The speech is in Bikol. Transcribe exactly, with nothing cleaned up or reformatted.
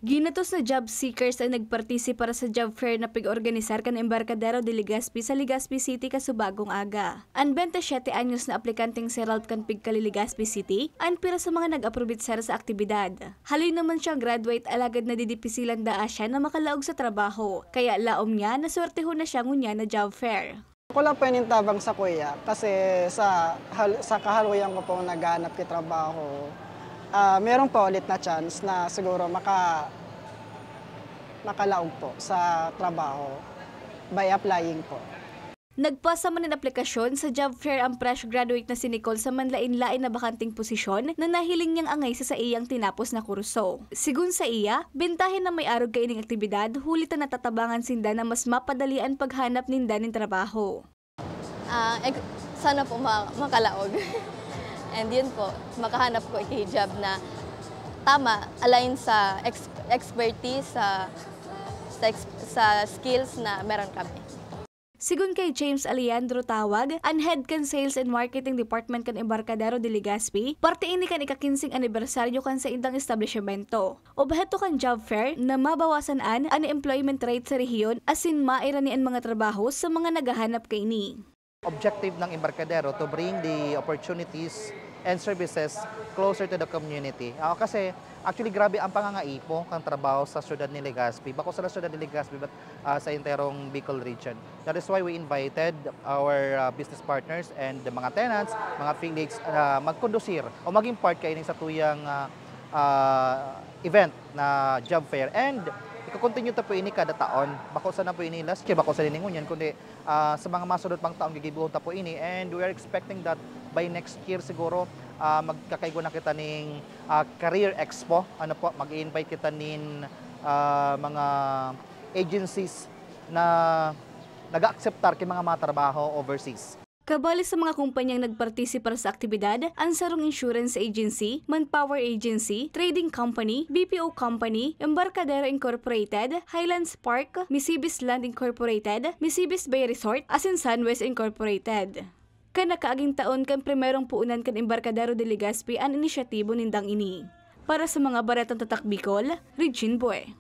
Ginatos na job seekers ang nagpartisi para sa job fair na pig-organisar kan Embarcadero de Legazpi sa Legazpi City kasubagong aga. An bente siyete anyos na aplikanteng si Ralph kan Pigkali, Legazpi City, an pira sa mga nag-aprobitsar sa aktibidad. Haloy naman siyang graduate alagad nadidipisilan daa siya na makalaog sa trabaho, kaya laom niya na swertehon na siya ngunyan na job fair. Ako lang po yung tabang sa kuya kasi sa, hal- sa kahaluyan ko pong naghahanap ng trabaho, ah, meron pa ulit na chance na siguro maka, makalaog po sa trabaho by applying po. Nagpasa man nin aplikasyon sa job fair ang fresh graduate na si Nicole sa manlain-lain na bakanteng posisyon na nahiling niyang angay sa saiyang tinapos na kurso. Sigon sa iya, bentahe na may arog kaining aktibidad huli ta natatabangan sinda na mas mapadali an paghanap ninda nin trabaho. Ah, ex- sana po ma- makalaog. And yun po, makahanap ko iki job na tama, align sa ex- expertise, sa, sa, ex- sa skills na meron kami. Sigon kay James Alejandro Tawag, an head kan Sales and Marketing Department kan Embarcadero de Legazpi, parte ini kan ika-kinseng anibersaryo kan saindang establisimento. Obheto kan job fair na mabawasan an unemployment rate sa rehiyon asin mairani an mga trabaho sa mga naghahanap kaini. Objective ng Embarcadero to bring the opportunities and services closer to the community. Ah, kasi actually grabe ang pangangaipo kan trabaho sa siyudad ni Legazpi. Bako sa siyudad ni Legazpi but ah, sa enterong Bicol region. That is why we invited our ah, business partners and the mga tenants, mga affiliates na magkondusir o maging part kaining satuyang ah, ah, event na job fair. And iko-continue ta po ini kada taon. Bako sana po ini last year, bako sana ini ngunyan, kundi ah, sa mga masunod pang taon gigibohon ta po ini. And we are expecting that by next year siguro ah, magkakaigwa na kita ning ah, career expo. Ano po, mag-invite kita nin ah, mga agencies na nag-akseptar kay mga matrabaho overseas. Kabali sa mga kumpanyang nagpartisipar sa aktibidad, an sarong insurance agency, manpower agency, trading company, B P O company, Embarcadero Incorporated, Highlands Park, Misibis Land Incorporated, Misibis Bay Resort, asin Sunwest Incorporated. Kan nakaaging taon kan primerong puunan kan Embarcadero de Legazpi an inisyatibo nindang ini. Para sa mga baretang tatak Bicol, Regine Boy.